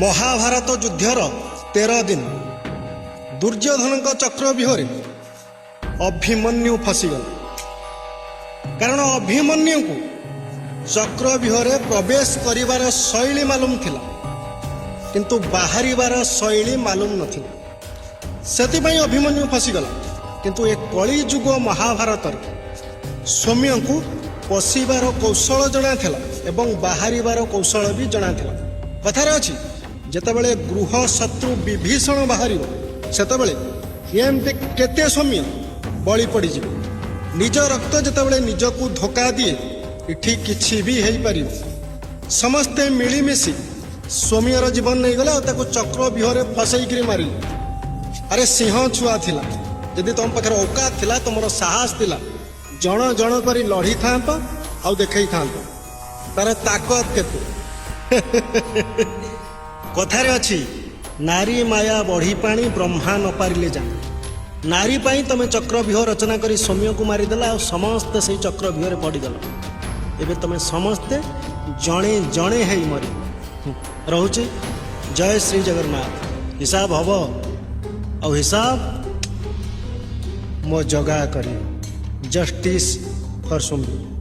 ମହାଭାରତ ଯୁଦ୍ଧର 13 ଦିନ ଦୁର୍ଯ୍ୟୋଧନଙ୍କ ଚକ୍ରବ୍ୟୁହରେ ଅଭିମନ୍ୟୁ ଫସିଗଲା, କାରଣ ଅଭିମନ୍ୟୁକୁ ଚକ୍ରବ୍ୟୁହରେ ପ୍ରବେଶ କରିବାର ଶୈଳୀ ମାଲୁମ ଥିଲା, କିନ୍ତୁ ବାହାରିବାର ଶୈଳୀ ମାଲୁମ ନଥିଲା। ସେଥିପାଇଁ ଅଭିମନ୍ୟୁ ଫସିଗଲା। କିନ୍ତୁ ଏ କଳିଯୁଗ ମହାଭାରତରେ ସୌମ୍ୟଙ୍କୁ ପଶିବାର କୌଶଳ ଜଣାଥିଲା ଏବଂ ବାହାରିବାର କୌଶଳ ବି ଜଣାଥିଲା। କଥାରେ ଅଛି, ଯେତେବେଳେ ଗୃହ ଶତ୍ରୁ ବିଭୀଷଣ ବାହାରିବ, ସେତେବେଳେ ଏମିତି କେତେ ସୌମ୍ୟ ବଳି ପଡ଼ିଯିବ। ନିଜ ରକ୍ତ ଯେତେବେଳେ ନିଜକୁ ଧୋକା ଦିଏ, ଏଠି କିଛି ବି ହେଇପାରିବ। ସମସ୍ତେ ମିଳିମିଶି ସୌମ୍ୟର ଜୀବନ ନେଇଗଲେ ଆଉ ତାକୁ ଚକ୍ର ବ୍ୟୂହରେ ଫସେଇକିରି ମାରିଲେ। ଆରେ, ସିଂହ ଛୁଆ ଥିଲା। ଯଦି ତମ ପାଖରେ ଔକାତ ଥିଲା, ତମର ସାହସ ଥିଲା, ଜଣ ଜଣ କରି ଲଢ଼ିଥାନ୍ତ ଆଉ ଦେଖେଇଥାନ୍ତ ତାର ତାକତ କେତେ। କଥାରେ ଅଛି, ନାରୀ ମାୟା ବଢ଼ି ପାଣି, ବ୍ରହ୍ମା ନ ପାରିଲେ ଜାଣି। ନାରୀ ପାଇଁ ତମେ ଚକ୍ରବ୍ୟୁହ ରଚନା କରି ସୌମ୍ୟକୁ ମାରିଦେଲା ଆଉ ସମସ୍ତେ ସେଇ ଚକ୍ରବ୍ୟୁହରେ ପଡ଼ିଗଲ। ଏବେ ତମେ ସମସ୍ତେ ଜଣେ ଜଣେ ହେଇ ମରିବ। ରହୁଛି। ଜୟ ଶ୍ରୀ ଜଗନ୍ନାଥ। ହିସାବ ହବ ଆଉ ହିସାବ ମୋ ଜଗା କରିବ। Justice for Soumya.